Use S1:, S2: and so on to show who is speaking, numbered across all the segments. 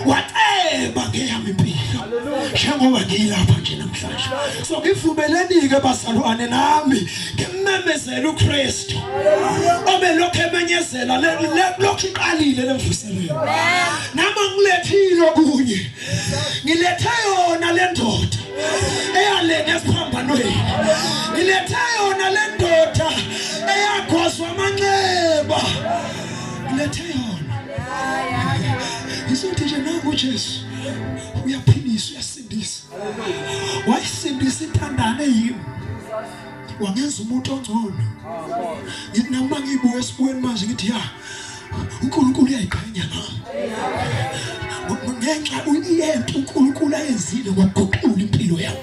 S1: Waceba ngeyami impilo njengoba ngiyilapha nje namhlanje. So ngivumeleni-ke bazalwane nami ngimemezele uKristu obelokhu emenyezela lokhu iqalile lemvuselelo. Nami ngilethile okunye, ngilethe yona le ndoda eyalenga esiphambanweni, ngilethe yona le ndoda eyagozwa amanxeba, ngilethe yona. Ngizothi nje nangu uJesu uyaphilisa, uyasindisa, wayisindisa intandane yimi, wangenza umuntu ongcono. Ngithi nami mangibuya esibukweni manje ngithi ya, uNkulunkulu uyayiqhenya ngami ngenxa yento uNkulunkulu ayenzile ngokuguqula impilo yami.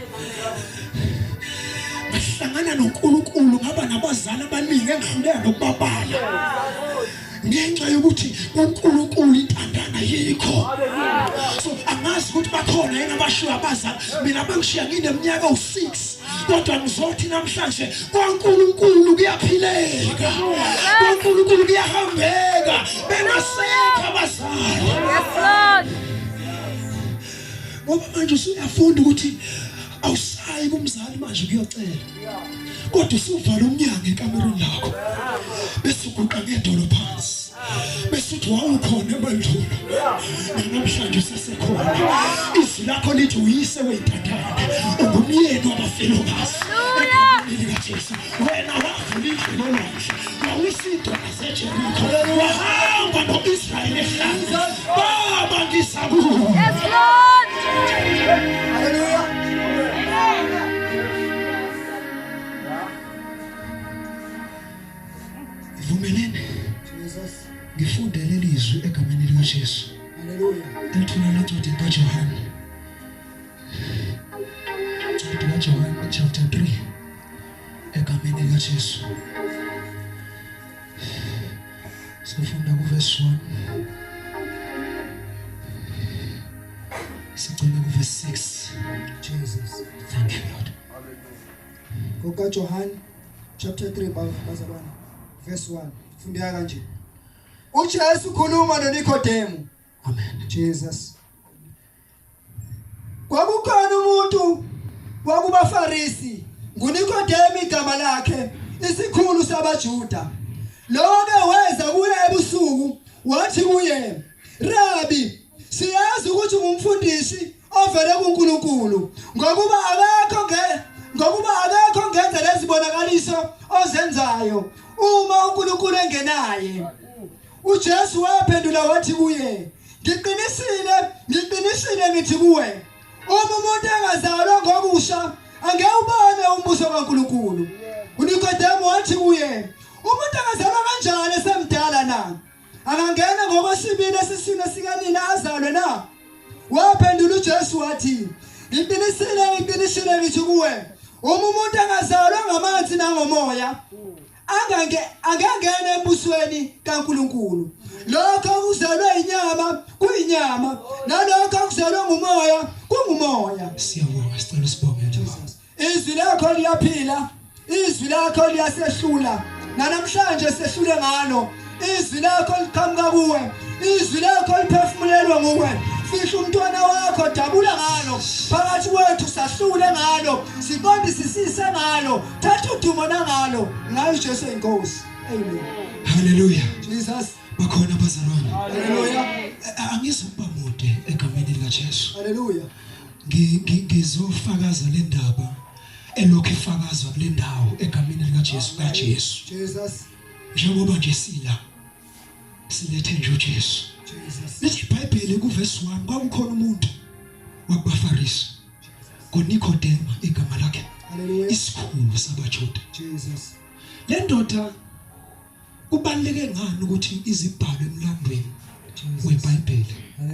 S1: Ngahlangana noNkulunkulu, ngaba nabazali abaningi engihluleka nokubabala ngenxa yokuthi uNkulunkulu intandana yikho. So angazi ukuthi bakhona yini abashiya abazali. Mina bangishiya ngineminyaka u6, kodwa ngizothi namhlanje kwaNkulunkulu kuyaphileka, kwaNkulunkulu kuyahambeka bengasekho abazali.
S2: Yes, Lord.
S1: Ngoba manje usuyafunda ukuthi awusayi kumzali manje kuyocela, kodwa usuvala umnyango ekamereni lakho bese uguqa ngedolo phansi bese uthi wawukhona emandulo namhlanje usesekhona. Izwi lakho lithi uyise weyintandane, ungumyeni wabafelokazi. Egameni likaJesu, wena wavula indlela olwandle, wawisa idwala zeJeriko, wahamba no-Israyeli ehlane. Baba, ngisakuwe.
S2: Yes, Lord.
S3: Hallelujah.
S1: Vumeleni
S3: Jesus.
S1: ngifunde leli izwi egameni likaJesu
S3: Hallelujah.
S1: elitholakala encwadini kaJohane, incwadi kaJohane chapter 3, egameni likaJesu. Sifunda kuverse 1 sigcine kuverse 6.
S3: Jesus.
S1: Thank you, Lord.
S3: NgokaJohane chapter 3, bazalwane, verse 1. Fundeka kanje. uJesu ukhuluma noNikodemu.
S1: Amen.
S3: Jesus. Kwakukhona umuntu wakubaFarisi, nguNikodemu igama lakhe, isikhulu sabaJuda. Lo-ke weza kuye ebusuku, wathi kuye, "Rabi, siyazi ukuthi ungumfundisi ovele kuNkulunkulu, ngokuba akekho ongenza lezibonakaliso ozenzayo uma uNkulunkulu engenaye." uJesu waphendula wathi kuye, "Ngiqinisile, ngiqinisile ngithi kuwe, uma umuntu engazalwa ngokusha angeke ubone umbuso kaNkulunkulu." UNikodemu wathi kuye, "Umuntu angazalwa kanjani esemdala na? Angangena ngokwesibili esiswini sikanina azalwe na?" Waphendula uJesu wathi, "Ngiqinisile, ngiqinisile ngithi kuwe, uma umuntu angazalwa ngamanzi nangomoya angangena embusweni kaNkulunkulu. Lokho okuzelwe inyama kuyinyama, nalokho okuzelwe ngumoya kungumoya."
S1: Siyabonga, sicela sibonge nje.
S3: Izwi lakho liyaphila, izwi lakho liyasehlula, nanamhlanje sehlule ngalo. Izwi lakho liqhamuka kuwe, izwi lakho liphefumulelwe nguwe. Fihla umntwana wakho, dabula ngalo phakathi kwethu, sahlule ngalo, siqondisisise ngalo, thatha udumo nangalo, ngayo Jesu inkosi. Amen.
S1: Hallelujah.
S3: Jesus.
S1: Bakhona abazalwane?
S3: Hallelujah.
S1: Angizukuba mude egameni likaJesu.
S3: Hallelujah.
S1: Ngizofakaza le ndaba elokhu ifakazwa kule ndawo egameni likaJesu kaJesu.
S3: Jesus.
S1: Njengoba nje sila silethe nje uJesu.
S3: Jesus.
S1: Lithi iBhayibheli kuverse 1, kwakukhona umuntu wakubaFarisi, ngoNikodema igama lakhe,
S3: Hallelujah.
S1: isikhulu sabaJuda.
S3: Jesus.
S1: Le ndoda kubaluleke ngani ukuthi izibhalwe emlandweni
S3: Jesus.
S1: weBhayibheli?